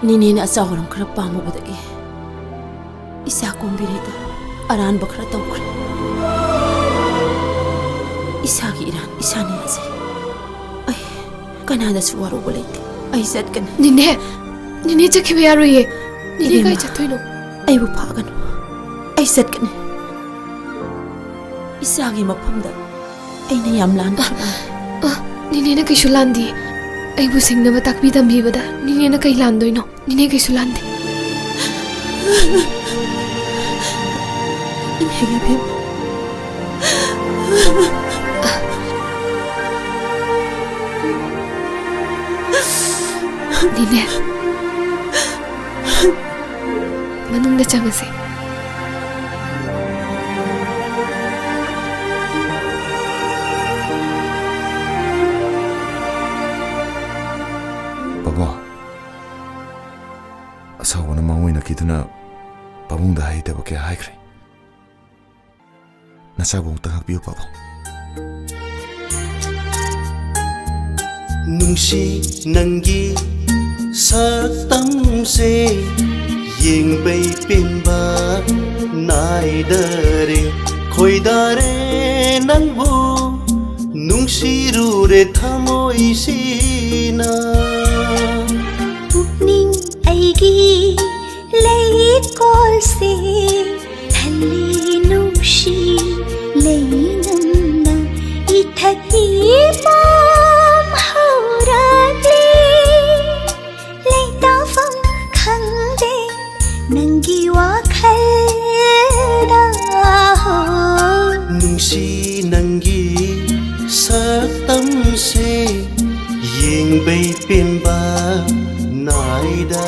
ꯅꯦꯅꯦꯅ ꯑꯆꯥ ꯑꯔꯥꯡ ꯈꯔ ꯄꯥꯝꯃꯨꯕꯗꯒꯤ ꯏꯆꯥ ꯀꯣꯝꯕꯤꯔꯩꯗ ꯑꯔꯥꯟꯕ ꯈꯔ ꯇꯧꯈ꯭ꯔꯦ꯫ ꯏꯁꯥꯒꯤ ꯏꯔꯥꯟ ꯏꯁꯥꯅ ꯌꯥꯖꯩ꯫ ꯑꯩ ꯀꯅꯥꯗꯁꯨ ꯋꯥꯔꯧꯕ ꯂꯩꯇꯦ꯫ ꯑꯩ ꯆꯠꯀꯅꯤ꯫ ꯅꯦꯅꯦ, ꯅꯦꯅꯦ ꯆꯠꯈꯤꯕ ꯌꯥꯔꯣꯏꯌꯦ꯫ ꯅꯦꯅꯦ ꯏꯕꯦꯝꯃ, ꯀꯥꯏ ꯆꯠꯇꯣꯏꯅꯣ? ꯑꯩꯕꯨ ꯐꯥꯒꯅꯨ꯫ ꯑꯩ ꯆꯠꯀꯅꯤ꯫ ꯏꯆꯥꯒꯤ ꯃꯐꯝꯗ ꯑꯩꯅ ꯌꯥꯝ ꯂꯥꯟꯈ꯭ꯔꯕꯅꯤ꯫ ꯑ, ꯅꯦꯅꯦꯅ ꯀꯩꯁꯨ ꯂꯥꯟꯗꯦ꯫ ꯑꯩꯕꯨ ꯁꯤꯡꯅꯕ ꯇꯥꯛꯄꯤ ꯇꯝꯕꯤꯕꯗ ꯅꯦꯅꯦꯅ ꯀꯩ ꯂꯥꯟꯗꯣꯏꯅꯣ? ꯅꯦꯅꯦ ꯀꯩꯁꯨ ꯂꯥꯟꯗꯦ꯫ ꯏꯃꯥ ꯏꯕꯦꯝꯃ꯫ ꯅꯦꯅꯦ꯫ ꯃꯅꯨꯡꯗ ꯆꯪꯉꯁꯦ꯫ ꯄꯥꯕꯨꯡ, ꯑꯁꯥꯎꯕꯅ ꯃꯥꯡꯑꯣꯏꯅꯈꯤꯗꯨꯅ ꯄꯥꯕꯨꯡꯗ ꯍꯩꯇꯕ ꯀꯌꯥ ꯍꯥꯏꯈ꯭ꯔꯦ꯫ ꯅꯆꯥꯕꯨ ꯑꯃꯨꯛꯇ ꯉꯥꯛꯄꯤꯌꯨ, ꯄꯥꯕꯨꯡ꯫ ꯅꯨꯡꯁꯤ ꯅꯪꯒꯤ ꯁꯛꯇꯝꯁꯦ ꯌꯦꯡꯕꯩ ꯄꯦꯟꯕ ꯅꯥꯏꯗꯔꯦ꯫ ꯈꯣꯏꯗꯥꯔꯦ ꯅꯪꯕꯨ ꯅꯨꯡꯁꯤꯔꯨꯔꯦ ꯊꯃꯣꯏꯁꯤ꯫ ꯁꯦ ꯊꯜꯂꯤ ꯅꯨꯡꯁꯤ ꯂꯩꯅꯝꯅ ꯏꯊꯛꯀꯤ ꯄꯥꯝ ꯍꯧꯔꯛꯂꯦ꯫ ꯂꯩꯇꯥꯐꯝ ꯈꯪꯗꯦ ꯅꯪꯒꯤ ꯋꯥꯈꯜꯗ ꯍꯣ꯫ ꯅꯨꯡꯁꯤ ꯅꯪꯒꯤ ꯁꯛꯇꯝꯁꯦ ꯌꯦꯡꯕꯩ ꯄꯦꯟꯕ ꯅꯥꯏꯗ꯫